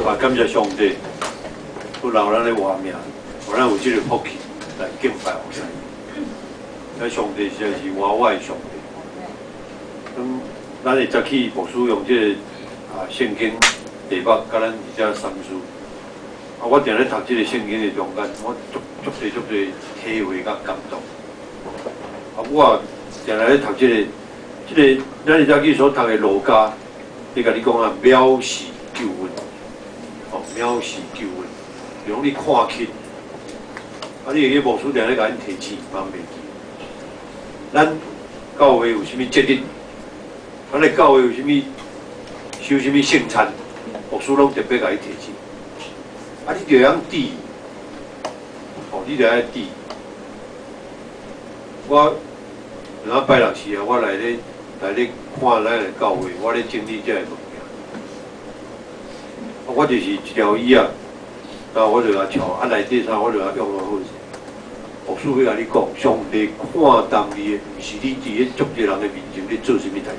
啊，感謝上帝，閣留咱咧活命，予咱有這个福氣來敬拜服侍。咱上帝實在是活活的上帝。咁，咱會早起牧師用這个聖經題目，佮咱佇遮三思。啊，我定咧讀這个聖經的中間，我足足濟足濟體會佮感動。啊，我也定咧讀這个，這个咱會早起所讀的路加，伊共你講啊，藐視救恩，哦，藐視救恩，就講你看輕，啊，你會記牧師定咧共𪜶提醒，毋通袂記。咱教會有啥物節日，咱的教會有啥物守啥物聖餐，牧師攏特別共你提醒。啊，你就會曉注意，哦，你就愛注意。我有當拜六時啊，我來咧看咱的教會，我咧整理這个物件。啊，我就是一條椅仔，啊，我就共撨，啊，內底啥我就共用好勢。牧師欲共你講，上帝看重你的，毋是你佇咧足濟人的面前咧做啥物代誌，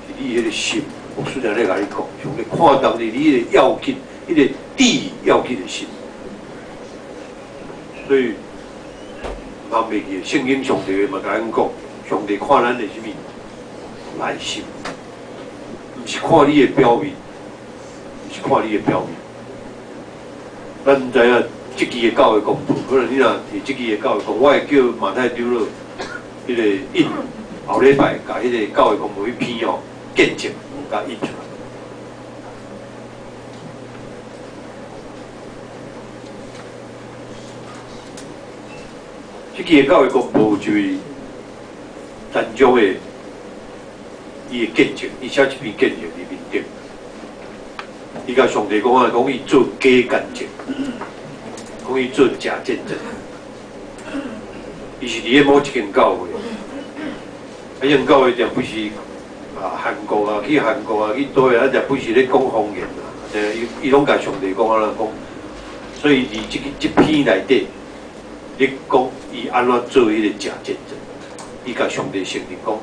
是你彼个心。牧師定咧共你講，上帝看重你，你彼个要緊，彼个第要緊的心。所以，毋通袂記，聖經上帝嘛共咱講，上帝看咱的啥物內心，毋是看你的表面，毋是看你的表面。咱毋知影這期的教會公報，可能你若提這期的教會公，我會叫馬太長老彼个印後禮拜，共彼个教會公報彼篇哦見證，共印出來。這期的教會公報就是陳章的伊的見證，伊寫一篇見證佇面頂。伊共上帝講啊，講伊做假見證，講伊做假見證。伊是佇咧某一間教會，啊，彼間教會定不是啊韓國啊，去韓國啊，去佗位啊，定不是咧講方言啊，伊攏共上帝講按怎講。所以佇這篇內底，咧講伊按怎做彼个假見證，伊共上帝承認講，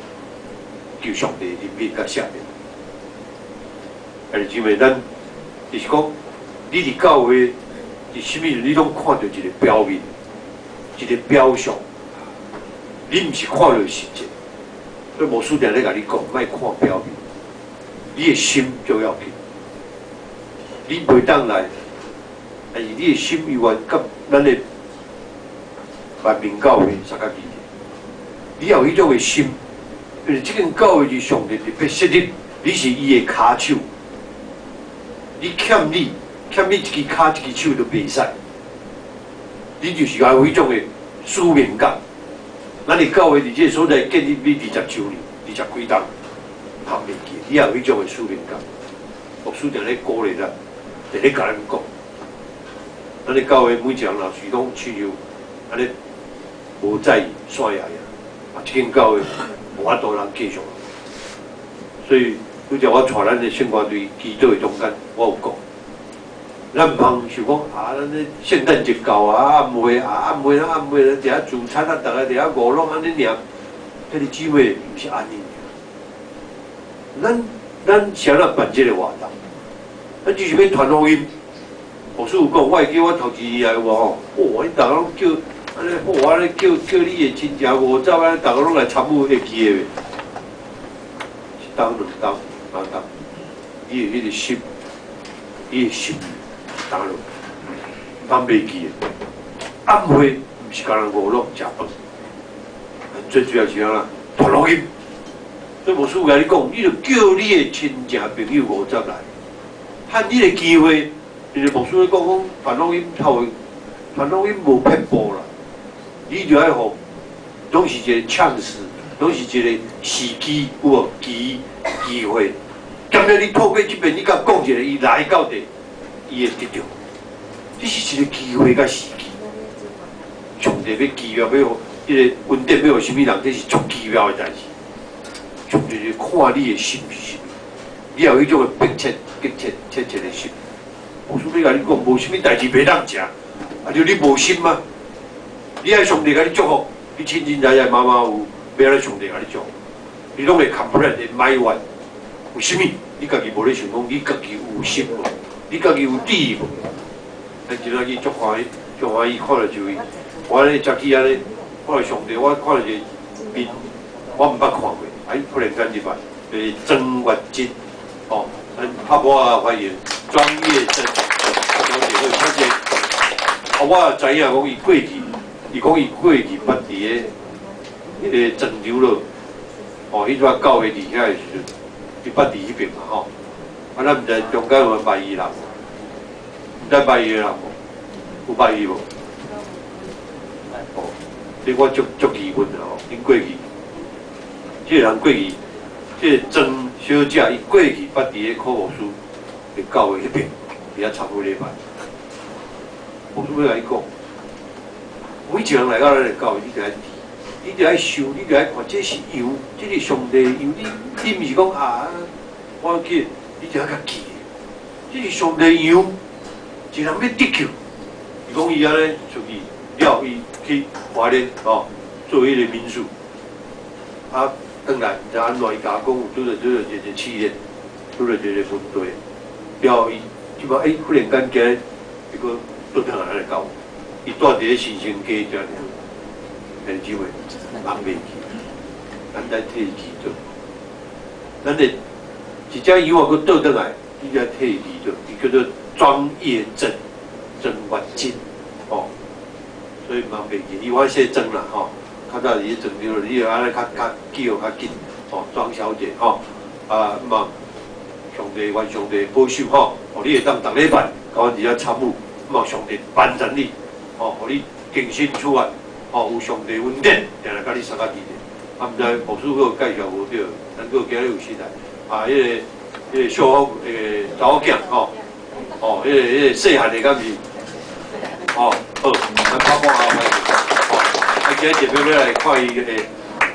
求上帝憐憫佮赦免。啊，是因為咱就是講，你佇教會佇啥物時陣，你攏看著一個表面，一個表象，你毋是看著實質。所以牧師定咧共你講，莫看表面，你的心最要緊。你袂當來，但是你的心猶原佮咱的萬民教會相佮記。你要有彼種的心，因為這間教會是上帝特別設立，你是伊的跤手。你欠你，欠你一支跤一支手都袂使，你就是愛有彼種的使命感。咱的教會佇這个所在建立二十周年，二十幾冬，通袂記，你也有彼種的使命感。牧師定咧鼓勵咱，定咧共咱講。咱的教會每一個人若是攏親像按呢無在意散壓壓，啊，這間教會無法度人繼續。所以，拄才我帶咱的聖歌隊祈禱的中間，我有講，咱毋通想講啊，咱咧聖誕節到啊，暗會啊，暗會啊，暗會佇遐聚餐啊，逐个佇遐娛樂按呢爾，兄弟姊妹毋是按呢爾。咱啥人辦這个活動？咱就是欲傳福音。牧師有講，我會記我頭一年來有無吼？哦，𪜶逐个攏叫按呢好，按呢叫叫你的親戚五十，按呢逐个攏來參與，會記得袂？一冬兩冬三冬，你的彼個心，你的心打落，毋通袂記的。暗會毋是共人娛樂食飯，最主要是按怎傳福音。所以牧師有共你講，你著叫你的親戚朋友五十來，趁你的機會。因為牧師咧講講傳福音頭，傳福音無撇步啦，你著愛予，攏是一個 chance，攏是一個時機，有無機會？今日你透過這邊，你共講一個，伊來到底，伊會得著。這是一個機會佮時機。上帝欲奇妙，欲予彼个恩典，欲予啥物人，這是足奇妙的代誌。上帝就看你的心是啥物，你有彼種的迫切、急切、切切的心。牧師欲共你講，無啥物代誌袂當食，啊！就你無心嗎？你愛上帝共你祝福，你清清在在、馬馬有，欲按怎上帝共你祝福，你攏會 complain 會埋怨，為啥物？你家己無咧想講，你家己有心無？你家己有智無？咱今仔日足歡喜，足歡喜看著這位，我咧早起按呢，看著上帝，我看著一个面，我毋捌看過，哎，忽然間入來，就是莊月珍，哦，咱拍鼓仔歡迎莊月珍，小姐好，小姐，啊，我也知影講伊過去，伊講伊過去捌佇个彼个莊長老，哦，彼陣教會佇遐的時陣，伊捌佇彼爿嘛吼，啊，咱毋知中間有捌伊人無？毋知捌伊的人無？有捌伊無？哦，這我足足疑問啦吼，𪜶過去，這個人過去，這個莊小姐伊過去捌佇个柯牧師的教會彼爿，佇遐參與禮拜。牧師欲共你講，每一個人來到咱的教會，你著愛知，你著愛想，你著愛看，這是羊，這是上帝的羊，你毋是講啊，我去，你著愛共記，這是上帝的羊，一人欲得救，伊講伊按呢出去了，伊去花蓮吼做彼个民宿，啊，轉來毋知按怎，伊共我講有拄著拄著一个試煉，拄著一个問題，了後伊這擺欸，忽然間今日伊閣倒轉來咱的教會，伊住佇咧新生街遮爾，兄弟姊妹，人袂記，咱來替伊祈禱，咱的一隻羊仔閣倒轉來，你來替伊祈禱，伊叫做莊葉珍，莊月珍，吼，所以嘛袂記，伊我姓莊啦，吼，較早佇咧莊長，你著按呢較較叫較緊，吼，莊小姐，吼，啊，嘛，上帝願上帝保守，吼，予你會當逐禮拜共阮佇遐參與，望上帝幫助你，吼，予你更新出來，吼，有上帝恩典，定來佮你相佮佇咧。啊，毋知牧師閣介紹無對，咱閣今日有時來，啊，彼個秀福的查某囝，吼，哦，彼個細漢的敢是，哦，好，咱拍鼓仔歡迎，吼，啊，今日特別欲來看伊的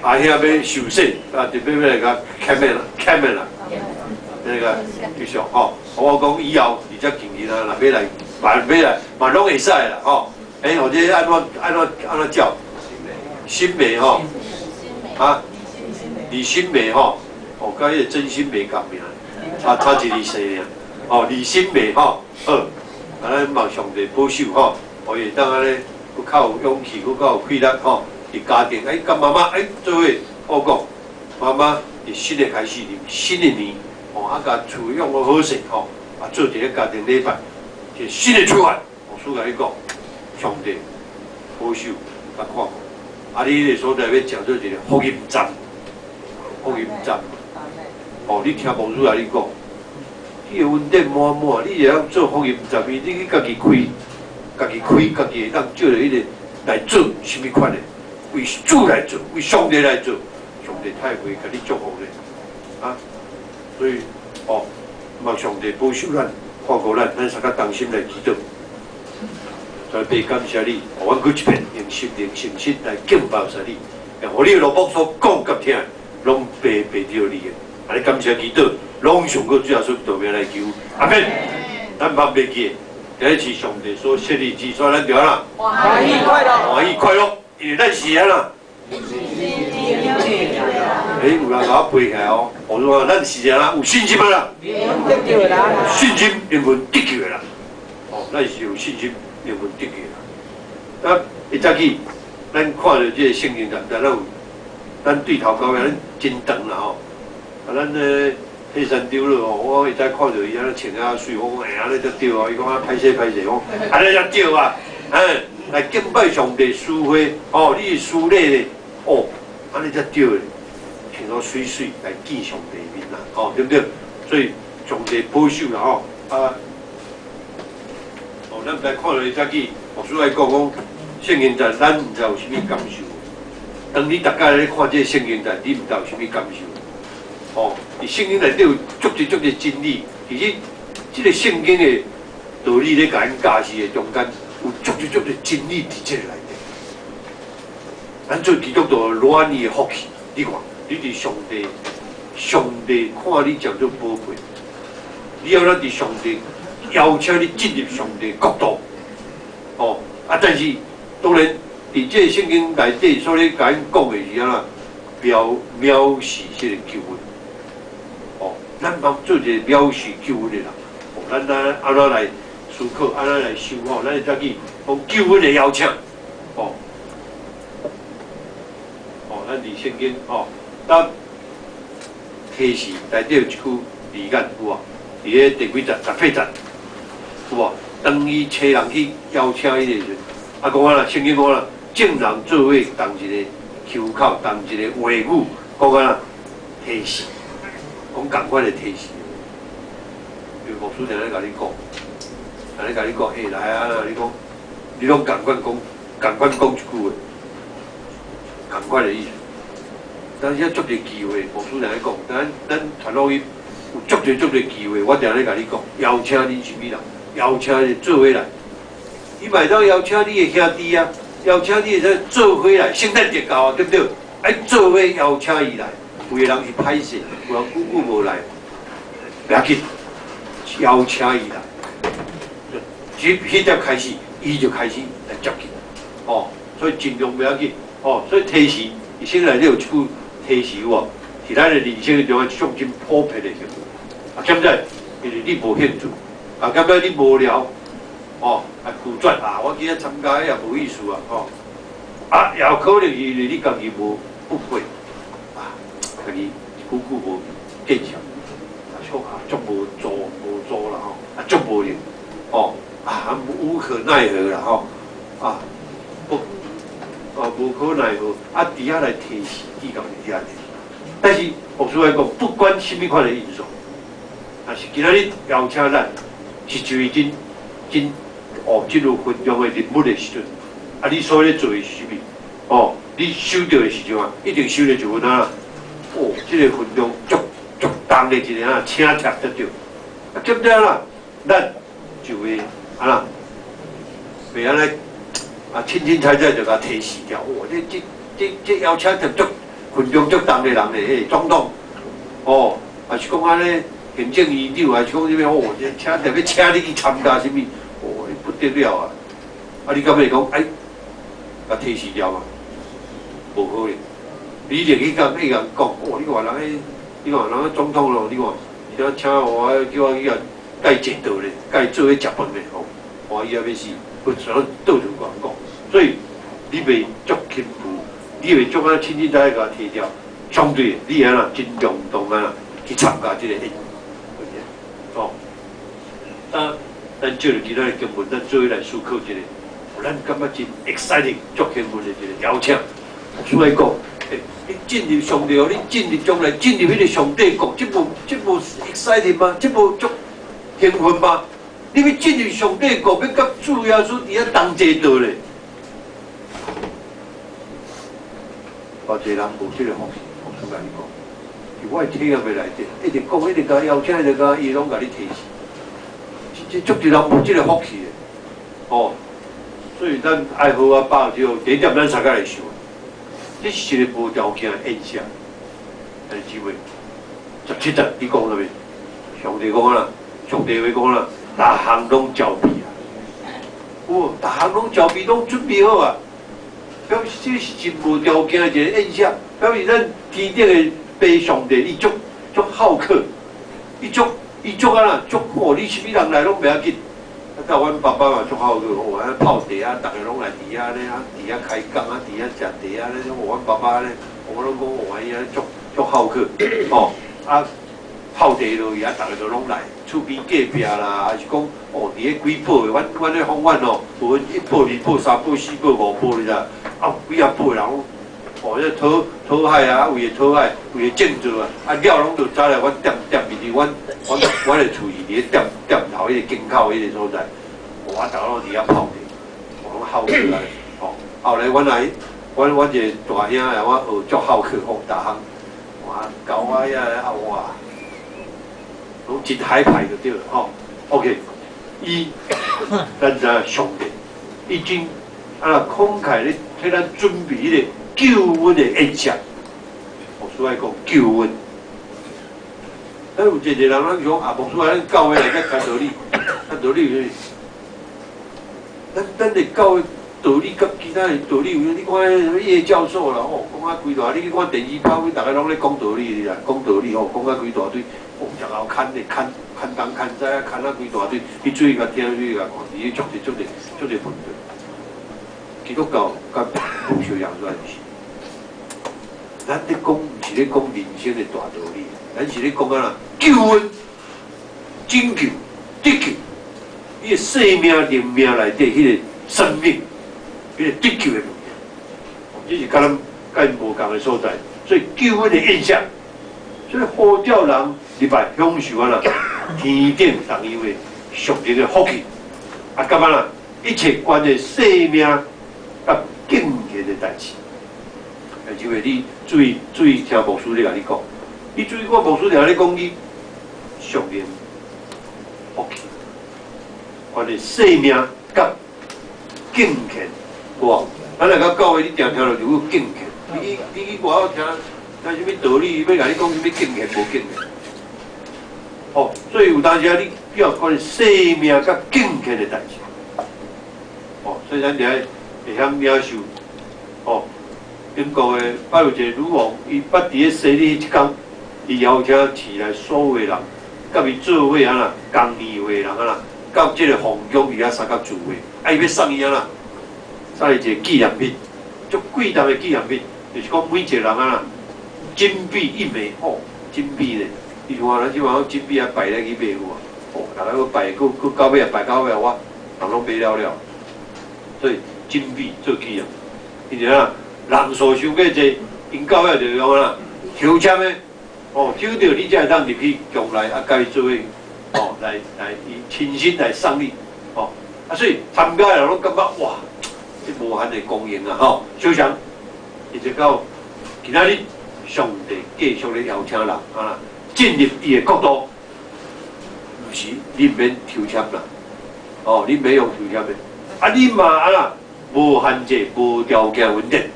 阿兄欲受洗，啊，特別欲來共簽名啦，那個繼續吼，我講以後佇遮近期啊，若欲來，嘛欲來，嘛攏會使啦，吼，欸，或者按怎按怎按怎叫？新美吼，啊，李新美吼，哦，佮彼個真心美仝名，差差一字姓爾，哦，李新美吼，好，啊，咱望上帝保守吼，予伊會當按呢，閣較有勇氣，閣較有氣力吼，佇家庭，欸，佮媽媽，欸，做伙我講，媽媽佇新的開始，入新的年，吼，啊，共厝用個好勢吼，啊，做一个家庭禮拜，一个新的出發，牧師共你講，上帝保守佮看顧，啊，你彼个所在欲成做一个福音站，福音站，哦，你聽牧師共你講，你的恩典滿滿，你會曉做福音站，你去家己開，家己開，家己會當借著彼个來做啥物款的，為主來做，為上帝來做，上帝太會共你祝福咧，啊，所以哦，望上帝保守咱，看顧咱，咱相佮同心來祈禱。主爸感謝你，予阮閣一遍用心靈誠實來敬拜神你，予你的奴僕所講佮聽，攏白白著你的。按呢感謝祈禱，攏奉靠主耶穌基督名來求，阿門。咱莫袂記，今日是上帝所設立之，所以咱著按怎？歡喜快樂，歡喜快樂，因為咱是按怎？欸，有人共我背起來哦，我說咱是按怎？有信心啊啦，得救的人，信心靈魂得救的人，哦，咱是有信心靈魂得救的人。啊，會早起，咱看著這个聖經，咱有，咱對頭到尾咱真長啦吼。啊，咱咧彼山長老吼，我會早看著伊按呢穿啊媠，我講欸，按呢才對啊，伊講啊歹勢歹勢，我講按呢才對啊，欸，來敬拜上帝司會，哦，你是司禮咧，哦，按呢才對咧，穿到媠媠來見上帝面啦，哦，對毋對？所以上帝保守啦吼，啊，哦，咱毋知看著伊早起，牧師來講講聖經節，咱毋知有啥物感受。當你逐工咧看這个聖經節，你毋知有啥物感受。哦，佇聖經內底有足濟足濟真理，其實這个聖經的道理咧，共𪜶教示的中間有足濟足濟真理佇這个內底。咱做基督徒偌爾的福氣，你看，你佇上帝，上帝看你誠做寶貝，你要咱佇上帝邀請你進入上帝國度，哦，啊，但是當然佇這個聖經內底所咧共𪜶講的是按怎藐藐視這个救恩。哦，咱茫做一个藐視救恩的人，哦，咱咱按怎來思考，按怎來想吼，咱會再去講救恩的邀請，吼，哦，咱佇聖經吼，咱提示內底有一句字眼有無？佇咧第幾節？18節有無？當伊差人去邀請伊的時陣，啊，講啊啦，聖經講啦，眾人做伙同一个口口，同一个話語，講啊啦，提示，講仝款的提示。因為牧師定咧共你講，定咧共你講，欸，來啊，你講，你攏仝款講，仝款講一句話，仝款的意思。但是足濟機會，牧師定咧講，咱咱傳落去有足濟足濟機會，我定咧共你講，邀請恁啥物人，邀請你做伙來，你嘛會當邀請你的兄弟啊，邀請你的做伙來，聖誕節到啊，對不對？愛做伙邀請伊來，有的人是歹勢，有人久久無來，袂要緊，邀請伊來，自彼點開始，伊就開始來接近，哦，所以盡量袂要緊，哦，所以提示，伊先內底有一句提示有無？是咱的人生中一種真普遍的行為。啊，現在因為你無興趣，啊，感覺你無聊，哦，啊，拒絕啊，我今仔參加也無意思啊，吼，啊，也有可能是因為你家己無不會，啊，家己久久無見識，啊，像啊，足無做無做啦，吼，啊，足無閒，哦，啊，無可奈何啦，吼，啊，不，啊，無可奈何，啊，佇遐來提示，記到佇遐提示。但是牧師來講，不管啥物款的因素，但是今仔日邀請咱，是一位真真哦，真有分量的人物的時陣，啊，你所咧做的是啥物？哦，你收著的是啥啊？一定收著一份啊，哦，這個分量足足重的一個啊，請帖才對。啊，對不對啦？咱就會啊啦，袂按呢啊，凊凊彩彩就共提示掉。哦，這這這這邀請帖足分量足重的人咧，欸，總統，哦，還是講按呢行政院長，還是講啥物？哦，這請帖欲請你去參加啥物？哦，不得了啊！啊，你敢會講哎，共提示掉嗎？無可能，你一定去共去共講，哦，你看人彼，你看人彼總統咯，你看，請請我叫我去共共伊坐桌咧，共伊做伙食飯咧，吼，歡喜啊欲死，我想倒轉共人講，所以你袂足輕浮，你袂足按凊凊彩共提掉，相對你按怎真隆重啊去參加這個宴會，哦，啊，咱借著今仔的經文，咱做伙來思考一下，咱感覺真 exciting，足興奮的一個邀請。所以講，欸，你進入上帝，你進入將來進入彼個上帝國，這無這無 exciting 嗎？這無足興奮嗎？你欲進入上帝國，欲佮主耶穌佇遐同坐桌咧。偌濟人無這個福氣，牧師共你講，佇我的體驗的內底，一直講，一直共邀請，一直共伊攏共你提示，這這足濟人無這個福氣的，哦，所以咱愛好好把握這個，第一點咱三個來想，這是一個無條件的宴席，兄弟姊妹，17節你講啥物？上帝講啦，上帝話講啦，逐項攏籌備啊，有，逐項攏籌備，攏準備好啊。表示這是真無條件的一個宴席，表示咱天頂的父上帝，伊足足好客，伊足伊足按怎足好，你啥物人來攏袂要緊。啊，到阮爸爸嘛足好客，哦，按呢泡茶啊，逐个攏來佇遐咧，啊，佇遐開講啊，佇遐食茶啊，咧，哦，阮爸爸咧，我攏講哦，伊按呢足足好客，哦，啊，泡茶落去啊，逐个就攏來，厝邊隔壁啦，還是講哦，佇咧幾堡的，阮阮咧豐原哦，有分一堡、二堡、三堡、四堡、五堡，你知？啊，幾仔堡的人攏，哦，這討討海啊，為了討海，為了種作啊，啊了攏就走來阮店店面佇阮阮阮的厝是佇咧店店頭彼個間口彼個所在，哇，逐个攏佇遐泡茶，哦，攏好客啊，哦，後來阮來，阮阮一個大兄來，我學足好客，哦，逐項，哇，狗仔遐啊哇，攏真海派就對了，吼，OK，伊，咱知影上帝已經啊慷慨咧替咱準備彼個救恩的宴席，牧師愛講救恩。咱有濟濟人攏講啊，牧師啊，咱教會內底講道理，講道理有啥物？咱咱的教會道理佮其他的道理有啥？你看彼个葉教授啦，哦，講啊規大，你去看電視拍片，逐个攏咧講道理啦，講道理吼，講啊規大堆，哦，食後牽咧牽牽東牽西啊，牽啊規大堆，去注意共聽，注意共看，伊足濟足濟足濟問題。基督教佮蒙受耶穌毋是，咱咧講毋是咧講人生的大道理，咱是咧講啊救恩、拯救、得救，你的生命、靈命內底彼个生命，彼个得救的物件，這是佮咱佮𪜶無仝的所在。所以救恩的宴席，所以呼召人入來享受啊啦，天頂同樣的屬靈的福氣，啊，佮按怎一切關於生命佮敬虔的代誌。因為你注意注意聽牧師咧共你講，你注意我牧師咧共你講，你屬靈福氣，關於生命佮敬虔，有無？咱來到教會，你定聽著就有敬虔。你去外口聽聽啥物道理，欲共你講啥物敬虔無敬虔？哦，所以有當時啊，你要關於生命佮敬虔的代誌。哦，所以咱著愛會曉領受。哦，英國的捌有一個女王，伊捌佇咧洗禮彼一工，伊邀請市內所有的人，佮伊做伙啊啦，仝年歲的人啊啦，到這個皇宮佇遐相佮聚會，啊，伊欲送伊按怎，送伊一個紀念品，足貴重的紀念品，就是講每一個人啊啦，金幣一枚，哦，金幣咧，你像看咱這馬金幣啊擺咧去買有無？哦，逐家閣擺，閣閣到尾啊擺到尾啊，我人攏買了了，所以金幣做紀念，伊就啊，人數傷過濟，𪜶到尾就用啊，抽籤的，哦，抽著你才會當入去宮內啊，佮伊做伙，哦，來來伊親身來送你，哦，啊，所以參加的人攏感覺哇，這無限的光榮啊，吼，小強，一直到今仔日，上帝繼續咧邀請人啊，進入伊的國度，毋是你毋免抽籤啦，哦，你毋免用抽籤的，啊，你嘛啊啦，無限制、無條件恩典，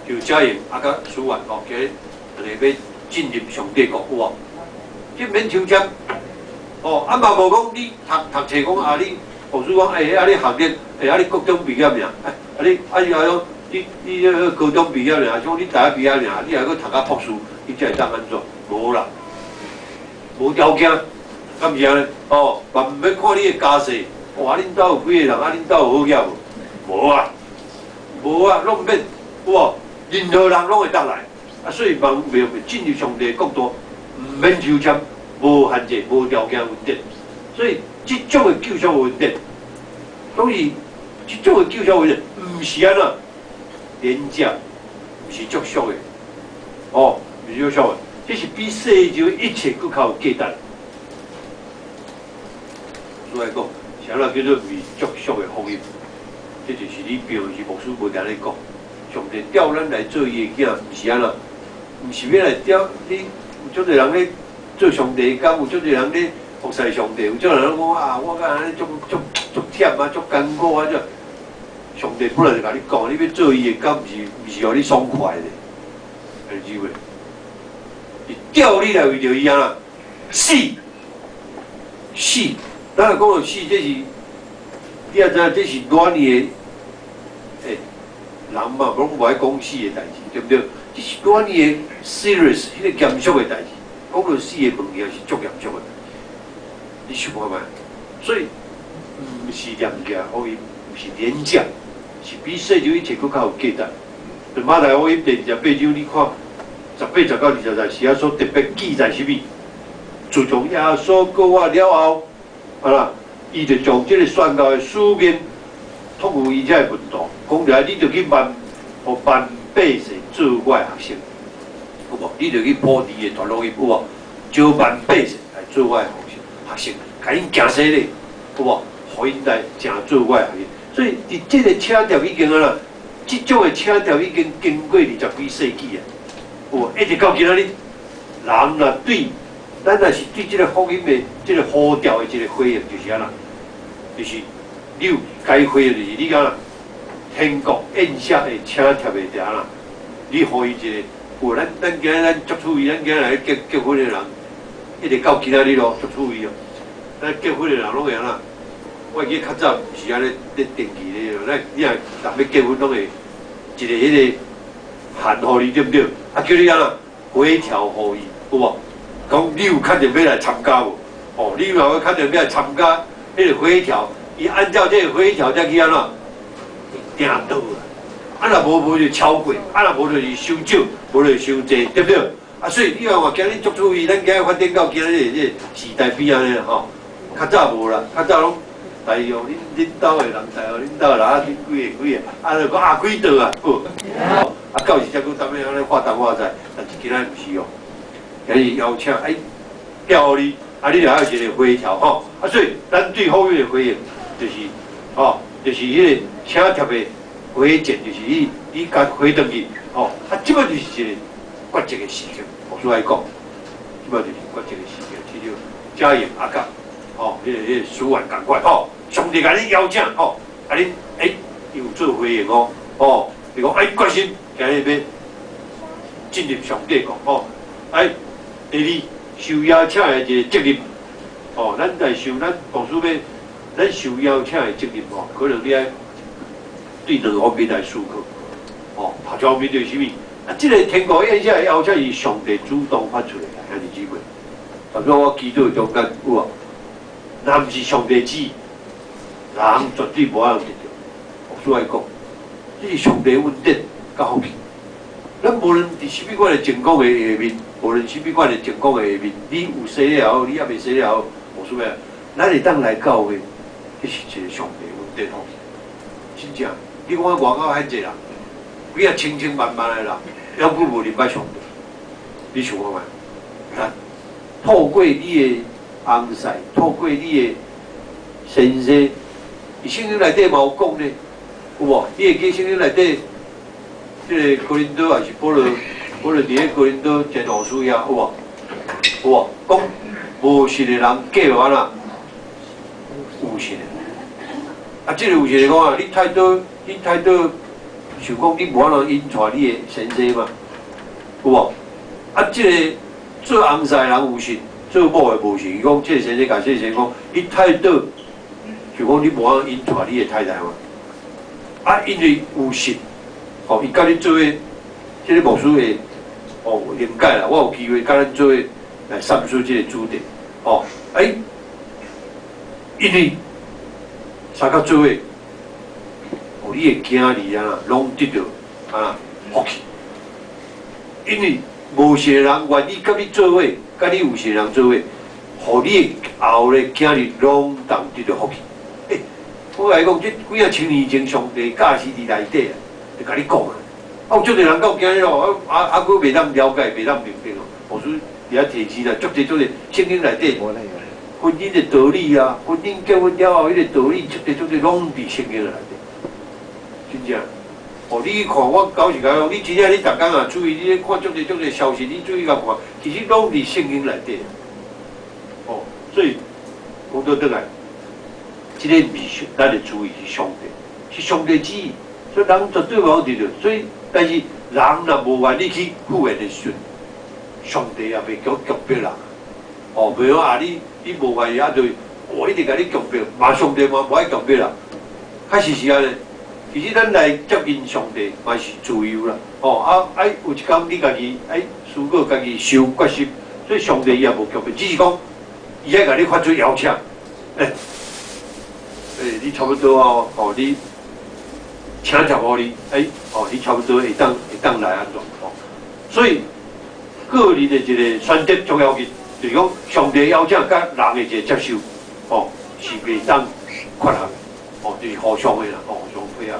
就遮用啊，佮書完哦，今日欲進入上帝國有無？這免抽籤，哦，啊嘛無講你讀讀冊講啊，你老師講欸，啊你學歷，欸啊你國中畢業爾，欸啊你啊伊講你彼个高中畢業爾，像你大學畢業爾，你還閣讀到博士，你才會當按怎？無啦，無條件，敢是按呢？哦，嘛毋免看你的家世，哇，恁兜有幾个人？啊，恁兜有好額無？無啊，無啊，攏毋免，有無？任何人攏會當來，啊，所以嘛袂進入上帝的國度，毋免抽籤，無限制，無條件恩典，所以這種的救贖恩典，當然這種的救贖恩典，毋是按怎廉價，毋是足俗的，哦，毋是足俗的，這是比世上一切閣較有價值。所以講，啥物叫做毋是足俗的福音？這就是你平常時牧師無定咧講，上帝調咱來做伊的囝，毋是按怎，毋是欲來調你，有足濟人咧做上帝的工，有足濟人咧服侍上帝，有足濟人講啊，我敢按呢足足足忝啊，足艱苦啊，這上帝本來就共你講，你欲做伊的工，毋是予你爽快的，是袂？是調你來為著伊按怎死死，咱若講著死，這是你也知影，這是偌爾的欸，人嘛，攏無愛講死的代誌，對毋對？這是偌爾的 serious，彼个嚴肅的代誌。講著死的物件是足嚴肅的，你想看覓？所以毋是廉價福音，毋是廉價，是比世上一切閣較有價值。佇馬太福音第28章，你看18節到20節，是耶穌特別記載啥物？自從耶穌過活了後，啊啦，伊就將這个宣教的使命託付伊遮的門徒，講來你著去萬，予萬百姓做我的學生，有無？你著去普天的傳福音，有無？招萬百姓來做我的學生，共𪜶行洗禮，有無？予𪜶來成做我的學生。所以佇這个請帖已經按怎，這種的請帖已經經過20幾世紀啊，有無？一直到今仔日，人若對咱若是對這个福音的這个呼召的一个回應，就是按怎，就是你有該回應，就是你按怎天國宴席的請帖的就按怎，你予伊一個有咱今日咱足趣味，咱今日來結婚的人，一直到今仔日咯，足趣味哦。咱結婚的人攏會按怎？我會記較早毋是按呢咧登記咧，咱你若人欲結婚，攏會一个彼个函予你對毋對？啊，叫你按怎回條予伊，有無？講你有確定欲來參加無？哦，你嘛會較特別參加彼個回條，伊按照這個回條才去按怎訂桌啊。啊，若無無就超過，啊，若無就是傷少，無就是傷濟，對不對？啊，所以你看話今日足注意，咱今日發展到今日這個時代變按呢吼，較早無啦，較早攏大約恁兜的人，大約恁兜的人啊，恁幾个幾个，啊，就講啊幾桌啊，好，啊到時才閣當面按呢畫東畫西，但是今仔毋是哦，今日邀請哎叫你，啊你就愛一個回條吼，啊所以咱對福音的回應就是吼，就是彼個請帖的回件，就是你共回轉去，吼，啊這擺就是一個抉擇的時刻，牧師愛講，這擺就是抉擇的時刻，這就嘉言阿甲，吼，彼個書員仝款吼，上帝共你邀請吼，啊恁欸有做回應哦，吼，伊講哎決心今日欲進入上帝國吼，哎，第二受邀請的一個責任，吼，咱在受咱牧師欲，咱受邀請的責任吼，可能你愛對兩方面來思考，吼，頭一方面就是啥物？啊，這個天國宴席的邀請是上帝主動發出來的，兄弟姊妹。代表我祈禱中間有無？若毋是上帝旨意，人絕對無法度得著。牧師愛講，這是上帝恩典佮福氣。咱無論佇啥物款的情況的下面，無論啥物款的情況的下面，你有洗禮也好，你猶未洗禮也好，無需要。咱會當來教會，這是一個上帝恩典福氣。真正，你看外口遐濟人，幾仔千千萬萬的人，猶閣無認捌上帝。你想看覓？啊，透過你的翁婿，透過你的先生，佇聖經內底嘛有講呢，有無？你會記聖經內底，這個哥林多還是保羅？保羅佇咧哥林多前後書遐有無？有無？講無信的人嫁予按怎？有信的。啊，這個有信的講啊，你太太想講你無法度引帶你的先生嘛？有無？啊，這個做翁婿的人有信，做某的無信。伊講這個先生共這個先生講，你太太想講你無法度引帶你的太太嘛？啊，因為有信，哦，伊佮你做伙，這個牧師會哦理解啦。我有機會佮咱做伙來闡述這個主題，哦，欸，因為相佮做伙，哦，你的囝兒啊，攏得著啊福氣，因為無信的人願意佮你做伙，佮你有信的人做伙，予你的後的囝兒攏當得著福氣。欸，我共你講，這幾仔千年前上帝教示佇內底啊，就共你講啊。啊，有足濟人到今日哦，啊啊，閣袂當了解，袂當明白哦。牧師佇遐提醒啦，足濟足濟聖經內底婚姻的道理啊，婚姻結婚了後彼個道理，足濟足濟攏佇聖經內底。真正，哦，你去看我搞是講，你真正你逐工啊注意，你咧看足濟足濟消息，你注意共看，其實攏佇聖經內底。哦，所以講倒轉來，這個毋是咱的主意，是上帝，是上帝旨意，所以人絕對無法得著。所以，但是人若無願意去赴宴的時陣，上帝也袂強強迫人。哦，袂講啊，你無願意啊，就我一直共你強迫，嘛上帝嘛無愛強迫人。確實是按呢。其實咱來接近上帝嘛是自由啦。哦，啊啊，有一工你家己愛思考，家己受決心，所以上帝伊也無強迫，只是講伊愛共你發出邀請。欸，欸，你差不多哦，哦，你請帖予你，欸，哦，你差不多會當來按怎哦。所以個人的一個選擇重要緊，就是講上帝邀請佮人的一個接受，哦，是袂當缺項的，哦，就是互相的啦，哦，互相配合。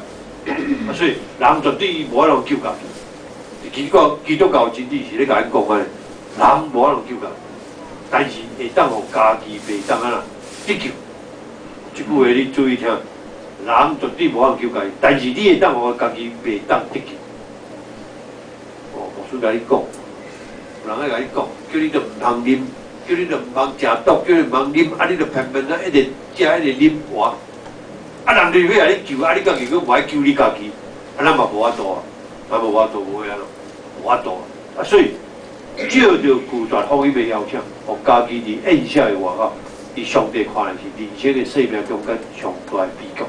啊，所以人絕對無法度救家己。基督教真理是咧共咱講按呢，人無法度救家己，但是會當予家己袂當按怎得救。這句話你注意聽，人絕對無法度救家己，但是你會當予家己袂當得救。哦，牧師共你講，有人愛共你講，叫你著毋通啉，叫你著毋通食毒，叫你毋通啉，啊，你著偏偏啊一直食一直啉活。啊，人就欲共你救，啊，你家己閣無愛救你家己，啊，咱嘛無法度啊，咱無法度，無會按怎，無法度啊。啊，所以藉著拒絕福音的邀請，予家己佇宴席的外口，佇上帝看來是人生的生命中間上大的悲劇。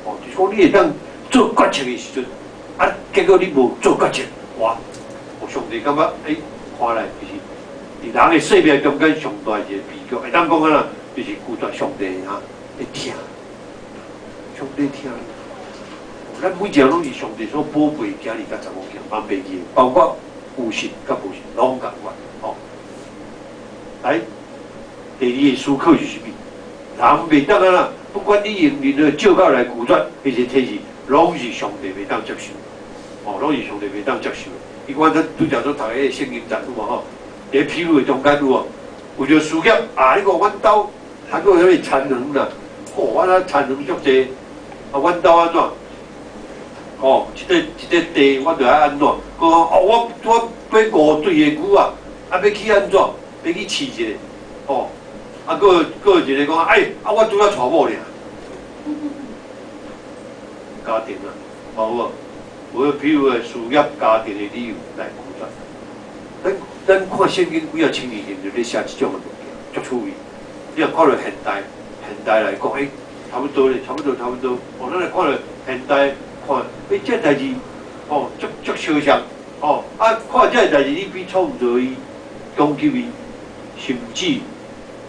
哦，就是講你會當做決策的時陣，啊，結果你無做決策，哇！上帝感覺，欸，看來就是佇人的生命中間上大一個悲劇。局，會當講啊，就是拒絕上帝哈會疼，上帝疼。咱每一個攏是上帝所寶貝囝兒佮查某囝，茫袂記，包括有信佮無信，攏仝款吼。來，第二個思考是啥物？人袂當啊啦，不管你用任何借口來拒絕，彼個體制，攏是上帝袂當接受，哦，攏是上帝袂當接受。伊講咱拄才所讀的聖經節有無吼？佇譬如的中間有無？為著事業啊！你看阮兜還閣有啥物田園啦？吼，阮啊田園足濟，啊，阮兜按怎？哦，這個這個地我著愛按怎？閣講哦，我買五對的牛啊，啊，欲去按怎？欲去試一下，哦，啊，閣有一個講，哎，啊，我拄才娶某爾。家庭啊，有無？有譬如事業、家庭的理由來拒絕。咱看聖經幾仔千年前就咧寫這種的物件，足趣味。你若看著現代，現代來講，欸，差不多咧，差不多，差不多。哦，咱來看著現代，看，欸，這代誌，哦，足足相像，哦，啊，看這個代誌，你比創造伊、攻擊伊，甚至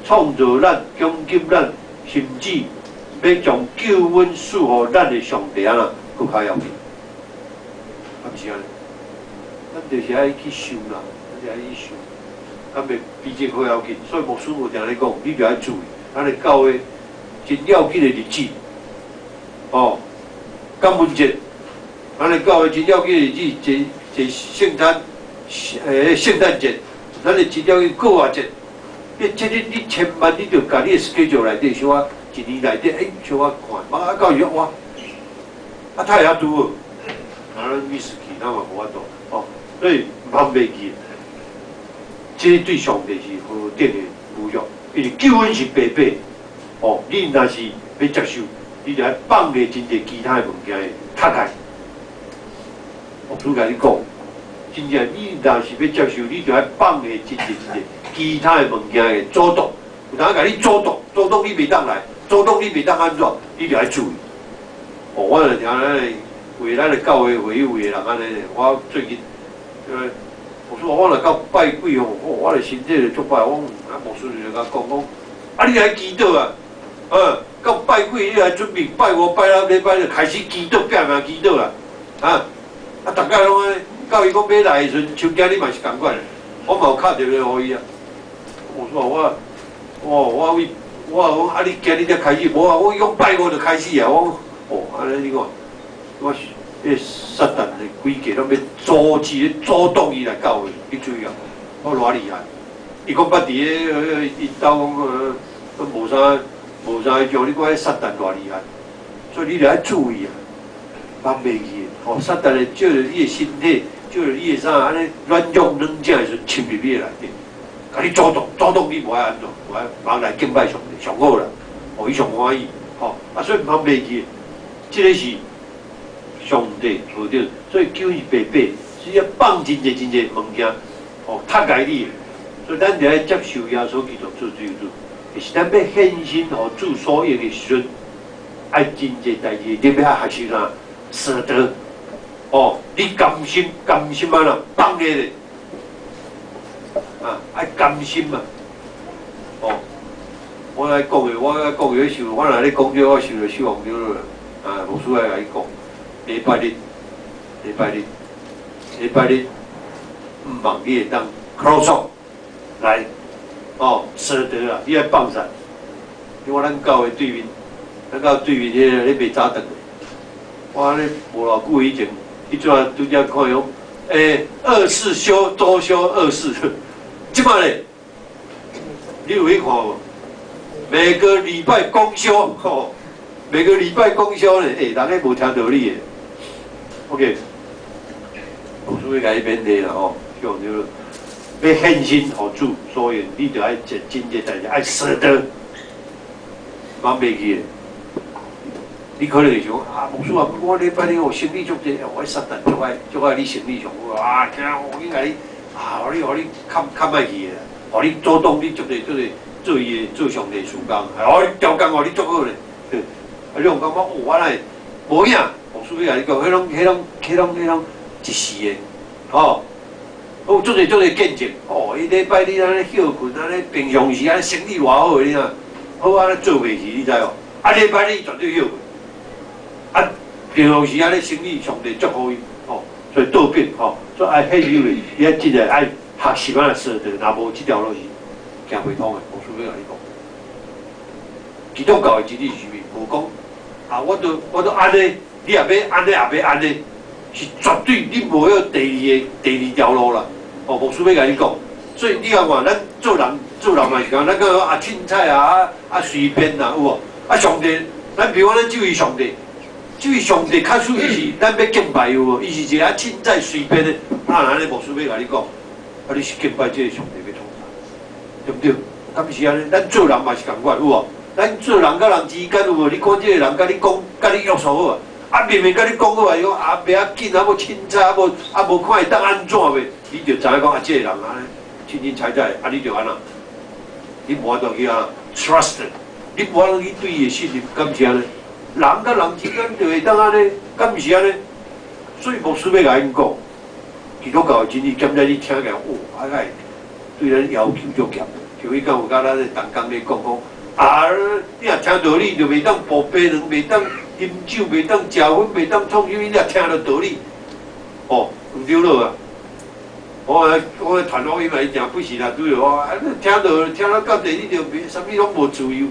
創造咱、供給咱，甚至欲將救恩賜予咱的上帝啊，閣較要緊。啊，毋是按呢，咱就是愛去想啦，咱就愛去想，咱袂比這較要緊。所以牧師有定咧講，你著愛注意，咱的教會真要緊的日子，哦，感恩節，咱的教會真要緊的日子，這聖誕，聖誕節，咱的真要緊過活節，你這日你千萬你著共你的 schedule 內底小可一年內底，欸，小可看，啊到時哇，啊，太遐拄好，啊，咱 miss 去，咱嘛無法度，哦，所以毋通袂記，這對上帝是何等的侮辱，因為救恩是白白，哦，你若是欲接受，你就愛放下真濟其他的物件的踢開。牧師共你講，真正你若是欲接受，你就愛放下真濟真濟其他的物件的阻擋，有當共你阻擋，阻擋你袂當來，阻擋你袂當按怎，你就愛注意。哦，我就聽咱的為咱的教會會友的人按呢，我最近，我說我若到拜鬼吼，我的身體就足歹。我講啊，牧師就共我講講，啊，你來祈禱啊，到拜鬼你來準備拜五拜六禮拜就開始祈禱，拼命祈禱啊，啊，啊，逐家攏按呢，到伊講欲來的時陣，像今日嘛是仝款，我嘛有敲電話予伊啊。我說我為我講啊，你今日才開始，無啊，我講拜五就開始啊，我講哦，按呢你看，我彼個撒旦的詭計攏欲阻止、阻擋伊來教會，你注意啊，我偌厲害。伊講捌佇彼𪜶兜講無啥無啥彼種，你看彼撒旦偌厲害，所以你著愛注意啊，茫袂記吼，撒旦會借著你的身體，借著你的啥按呢軟弱軟正的時陣侵入你的內底，共你阻擋，阻擋你無愛按怎，無愛茫來敬拜上帝，上好啦，哦，伊上歡喜，吼，啊，所以毋通袂記，這个是上帝何等，所以救恩是白白，只要放真濟真濟物件，哦，踢開你的，所以咱著愛接受耶穌基督做救主，是咱欲獻身予主所用的時陣，愛真濟代誌，你欲愛學習啥？捨得，哦，你甘心甘心按怎放下咧？啊，愛甘心嘛，哦，我來講的，我來講的，想，我若咧講這個，我想著小王了啦，啊，牧師愛共你講，禮拜日，禮拜日，禮拜日，毋望你會當 close 來，哦，捨得啊，你愛放啥？因為咱教會對面，咱教會對面彼个咧賣早頓的，我咧無偌久以前，彼陣拄才看伊講，欸，二四休，周休二四，這擺咧，你有去看無？每個禮拜公休，吼，每個禮拜公休咧，欸，人彼無聽道理的。OK，牧師欲共你勉勵啦吼，像就欲獻身予主，所以你著愛真真濟代誌愛捨得，茫袂記的。你可能會想啊，牧師啊，我禮拜日哦生意足濟，我撒旦足愛足愛你生意上好啊，驚我應共你啊，予你予你較較歹去的，予你阻擋你足濟足濟做伊的做上帝事工，哦，你調工予你足好咧，啊，你有感覺哦，我哪會無影，牧師欲共你講，彼攏彼攏彼攏彼攏一時的，吼，有足濟足濟見證，哦，伊禮拜日按呢歇睏，按呢平常時按呢生理偌好的，你若好按呢做袂去，你知無？啊，禮拜日絕對歇睏，啊，平常時按呢生理上帝祝福伊，哦，所以倒變吼，所以愛獻有的，你愛真正愛學習按呢捨得，若無這條路是行袂通的，牧師欲共你講。基督教的真理是啥物？無講啊，我都按呢，你也欲按呢，也欲按呢，是絕對你無有第二个第二條路啦。哦，牧師欲共你講，所以你看看，咱做人做人嘛是講，咱講啊凊彩啊啊隨便啦，有無？啊上帝，咱比如講咱這位上帝，這位上帝確實伊是咱欲敬拜有無？伊是一个啊凊彩隨便的，啊按呢牧師欲共你講，啊你是敬拜這个上帝欲創啥？對毋對？敢是按呢？咱做人嘛是仝款，有無？咱做人佮人之間有無？你看這个人共你講，共你約束好啊？啊明明共你講好啊，伊講啊袂要緊，啊無凊彩，啊無啊無看會當按怎袂？你就知影講啊，這个人按呢凊凊彩彩，啊你就按怎？你無法度去按 trust，你無法度去對伊的信任，敢是按呢？人佮人之間就會當按呢，敢毋是按呢？所以牧師欲共𪜶講，基督教的真理，兼且你聽起來，哦，啊會對咱要求足嚴。就伊敢有佮咱的同工咧講講，啊，你若聽道理就袂當哺白卵，袂當啉酒，袂當食薰，袂當創啥物，你若聽著道理，哦，毋對囉啊！我我傳福音嘛，伊定不時啦，拄著我，啊，聽著聽到到底，你就袂啥物攏無自由，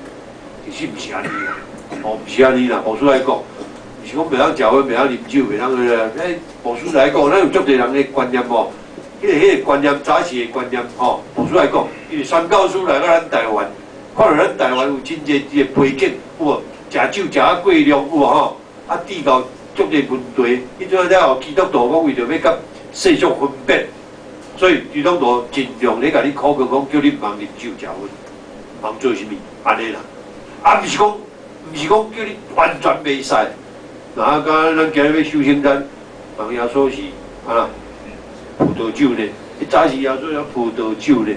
其實毋是按呢啦，哦，毋是按呢啦，牧師來講，毋是講袂當食薰，袂當啉酒，袂當彼个，欸，牧師來講，咱有足濟人的觀念吼，彼个觀念，早時的觀念吼，牧師來講，因為宣教師來到咱台灣，看著咱台灣有真濟這个背景，有無？食酒食啊過量，有無吼？啊，制造足濟問題，彼陣了後，基督徒講為著欲佮世俗分別，所以基督徒盡量咧共你苦講，講叫你毋通啉酒食薰，毋通做啥物，按呢啦。啊，毋是講叫你完全袂使。那敢咱今日欲守聖餐，人耶穌是啊葡萄酒呢？彼早時耶穌有葡萄酒呢？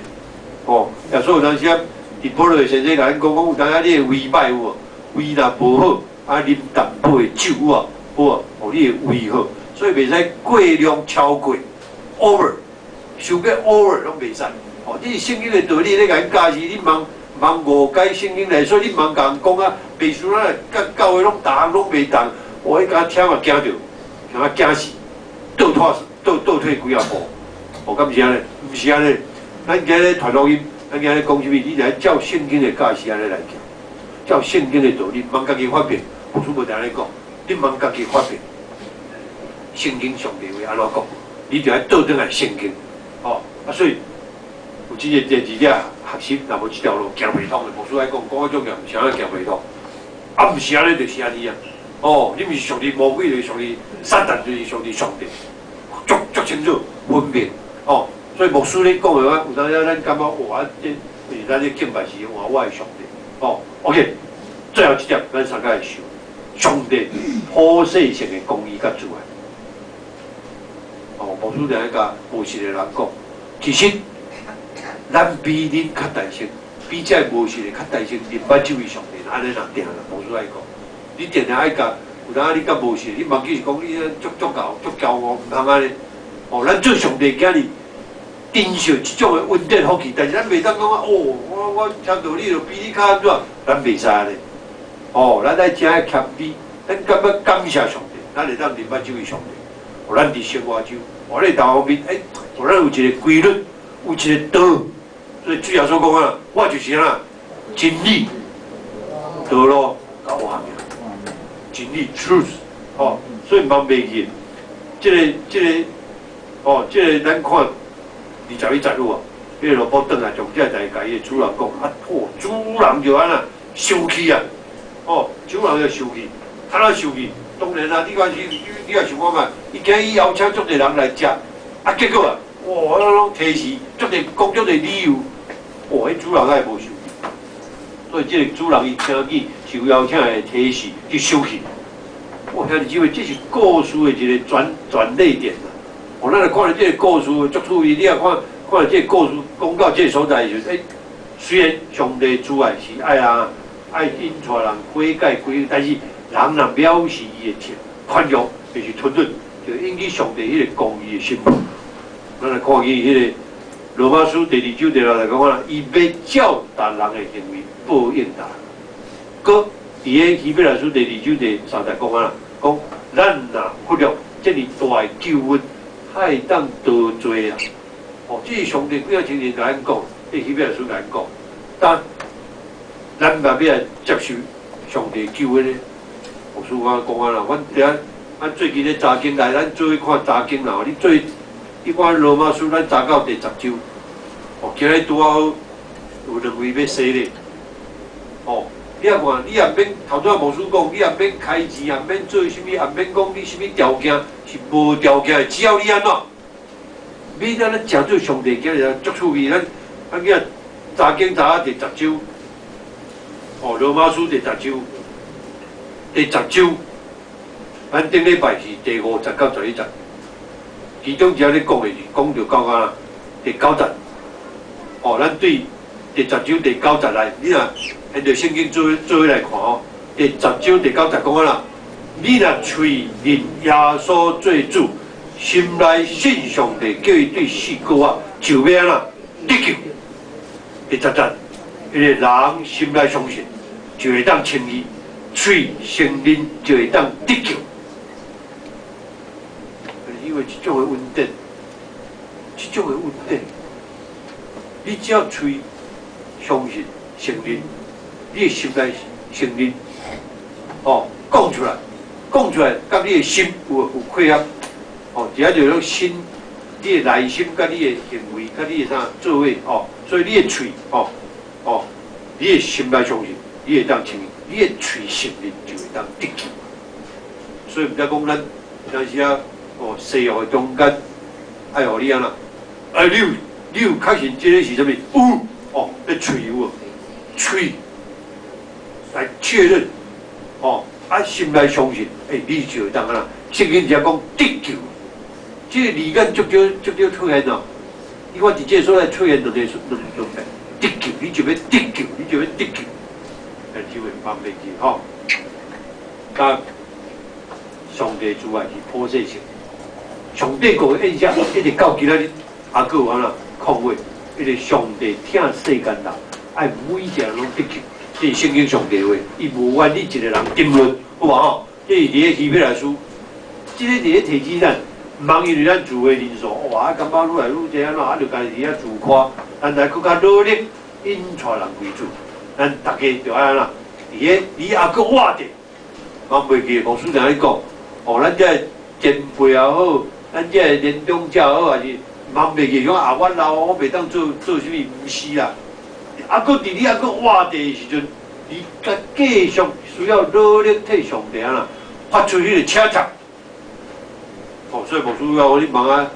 哦，耶穌有當時啊，佇保羅先生共咱講講，有當時你的胃歹有無？胃若無好，啊啉淡薄的酒有無？好無？予你的胃好，所以袂使過量超過，over，傷過 over 攏袂使。哦，這是聖經的道理咧，共𪜶教示，你毋通誤解聖經來，所以你毋通共人講啊，袂輸咱佮教會攏逐項攏袂當，我彼敢聽嘛驚著，驚啊驚死，倒退倒倒退幾仔步。哦，敢毋是按呢？毋是按呢。咱今日傳福音，咱今日講啥物？你著愛照聖經的教示按呢來行，照聖經的道理，毋通家己發明。牧師無定咧講，你毋通家己發明。聖經上帝話按怎講，你著愛倒轉來聖經。哦，啊，所以有真濟代誌你學習，若無這條路行袂通的。牧師愛講，講啊種嚴，啥物行袂通？啊，毋是按呢，就是按呢啊。哦，你毋是屬於魔鬼，就是屬於撒旦，就是屬於上帝，足足清楚分辨。哦，所以牧師咧講的話，有當時咱感覺哇，這是咱咧敬拜是換我的上帝。哦，OK，最後一點，咱三個來想，上帝普世性的公義佮慈愛。哦，牧師定愛共無信的人講，其實咱比恁較大聲，比這个無信的較大聲，認捌這位上帝，按呢若定啦。牧師愛講，你定定愛共，有當你佮無信，你忘記是講你足足𠢕足驕傲，毋通按呢。哦，咱做上帝囝兒，珍惜這種的恩典福氣，但是咱袂當講啊，哦，我聽道理就比你較按怎，咱袂使按呢。哦，咱愛誠謙卑，咱感覺感謝上帝，咱會當認捌這位上帝。哦，咱佇生活中，哦，咱逐方面，欸，哦，咱有一个規律，有一个道。所以主耶穌講啊，我就是按怎，真理、道路、佮活命，真理 truth，哦，所以毋通袂記。這个，哦，這个咱看21節有無？彼个奴僕轉來將這个代共伊的主人講，啊，哦，主人就按怎生氣啊，哦，主人就生氣，按怎生氣？當然啦，你看是，你也想看覓，伊今日邀請足濟人來食，啊，結果啊，哇，攏推辭，足濟講足濟理由，哇，彼主人會無生氣？所以這個主人伊聽見受邀請的提示，就生氣。哇，兄弟姊妹，這是故事的一個轉轉捩點啦。哦，咱來看著這个故事足趣味，你若看看著這个故事講到這个所在的時陣，欸，雖然上帝慈愛是愛啊，愛引帶人悔改歸，但是人若藐視伊的寬容，就是吞忍，就引起上帝彼个公義的審判。咱來看見彼個羅馬書第二章第六節講啦，伊欲照逐人的行為報應逐人。閣佇个希伯來書第二章第三節講啊，講咱若忽略這爾大的救恩，會當倒罪啊！哦，這是上帝幾仔親自共咱講，佇希伯來書共咱講，但咱嘛欲來接受上帝救恩呢？牧師我講啊啦，阮伫咱最近咧查經來，咱做伙看查經啦。你做你看羅馬書，咱查到第十章，哦，今日拄仔好有兩位欲洗禮，哦，你也看，你也免頭拄仔牧師講，你也免開錢，也免做啥物，也免講你啥物條件，是無條件的，只要你按怎，你按呢食做上帝囝爾足趣味。咱今查經查到第十章，哦，羅馬書第十章，第十章，咱頂禮拜是第五節到11節，其中一個咧講的是講著到啊第九節，哦，咱對第十章第九節來，你若現在聖經做做伙來看哦，第十章第九節講啊啦，你若喙認耶穌做主，心內信上帝叫伊對死復活，就欲按怎得救。第十節，因為人心內相信，就會當稱義；喙承認就會當得救。因為這種的恩典，這種的恩典，你只要喙相信承認，你的心內承認，哦，講出來，講出來，佮你的心有配合，哦，這就種心，你的內心佮你的行為，佮你的啥做伙，哦，所以你的喙，哦，哦，你的心內相信，你會當承認，你的喙承認就會當得救。所以毋知講咱有時啊，哦，西藥的中間愛予你按怎？哎，你有確信這個是啥物？有，哦，你喙有無？喙來確認，哦，啊，心內相信，欸，你就會當按怎？聖經只講得救，這個字眼足少足少出現哦。你看佇這個所在出現兩遍，得救，你就欲得救，你就欲得救，但是會方便去吼。啊，上帝慈愛是普世性，上帝國的宴席一直到今仔日，猶閣有按怎曠話，因為上帝疼世間人，愛每一個人攏得救。這是聖經上帝話，伊無願你一個人沉淪，有無吼？這是佇咧希伯來書，這個佇咧提醒咱，毋通因為咱聚會人數，哇，啊，感覺愈來愈濟按怎，啊，就家己佇遐自誇，咱來閣較努力引帶人歸主，咱逐家就愛按怎？佇咧你猶閣活著，我袂記牧師定咧講，哦，咱這前輩也好，咱這年長者也好，還是毋通袂記講啊，我老，我袂當做做啥物，毋是啦。猶閣佇你猶閣活著的時陣，你閣繼續需要努力替上帝按怎發出彼個請帖。哦，所以牧師講，你問啊，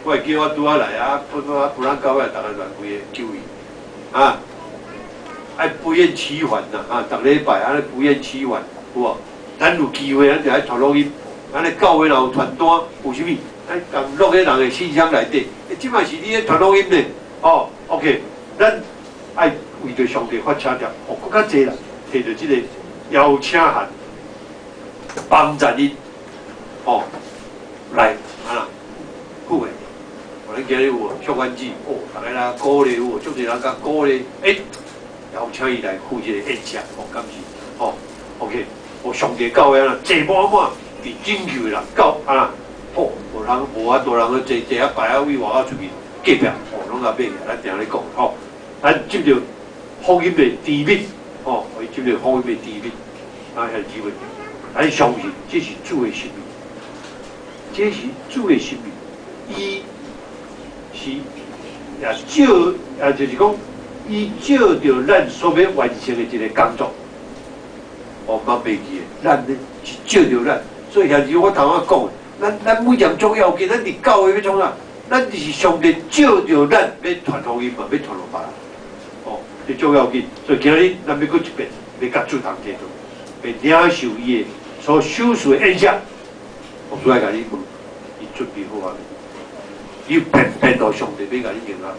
我會記我拄仔來啊，不不不咱教會逐个來規個救伊，啊，愛不厭其煩啦，啊，逐禮拜按呢不厭其煩，有無？咱有機會，咱就愛傳福音。咱咧教會若有傳單，有啥物？咱共落佇人的信箱內底。欸，這嘛是你咧傳福音呢？哦，OK，咱愛為著上帝發請帖，哦，閣較濟啦，提著這個邀請函，幫助恁，哦，來啊，付費。哦，咱今日有無祝願子？哦，逐家來鼓勵有無？足濟人共鼓勵，欸，邀請伊來赴這個宴席，哦，感謝，哦，OK，哦，上帝教會啊，坐滿滿，佇拯救的人到啊，哦，無人無法度人去坐坐遐排啊位外口出去隔壁，哦，攏共買起來，咱定咧講，吼，咱接著福音的甜蜜，吼，予伊接著福音的甜蜜，啊，遐機會，咱相信這是主的心意，這是主的心意，伊是也照，也就是講，伊照著咱所欲完成的一個工作，哦，毋袂記的，咱呢是照著咱，所以遐時我頭仔講，咱每點重要緊，咱佇教會欲創啥？咱就是上帝照著咱欲傳福音嘛，欲傳予別人，哦，這重要緊。所以今日咱欲閣一遍，欲共主同齊做，欲領受伊的所賞賜的宴席。牧師愛共你問，你準備好啊未？你有偏偏予上帝欲共你用啊？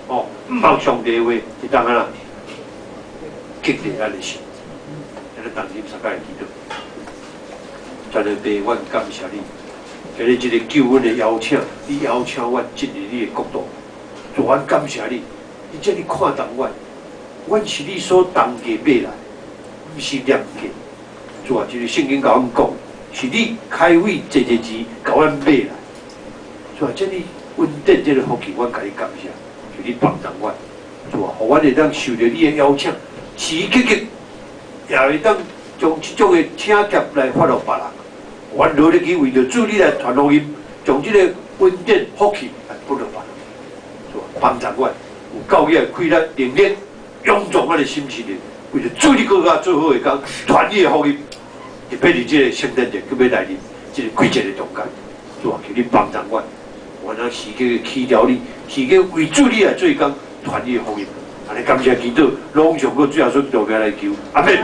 哦，毋茫上帝的話，會當按怎？激勵咱的心，咱咧同心相共來祈禱。主的爸，阮感謝你，今日這个救恩的邀請，你邀請阮進入你的國度，主，阮感謝你，你這爾看重阮，阮是你所重價買來，毋是廉價。主啊，這个聖經共阮講，是你開費濟濟錢共阮買來。主啊，這爾恩典，這个福氣，阮共你感謝，求你幫助阮。主啊，予阮會當受著你的邀請，時刻刻也會當將這種的請帖來發予別人。阮努力去為著主你來傳福音，將這個恩典福氣來分予別人。主啊，幫助阮有夠額的氣力、能力，勇壯阮的心志的，為著主你閣較做好的工，傳你的福音。特別佇這个聖誕節，閣欲來臨這个季節的中間，主啊，求你幫助阮，阮通時刻祈求你，時刻為主你來做工，傳你的福音。按呢感謝祈禱，攏奉主耶穌基督名來求，阿門。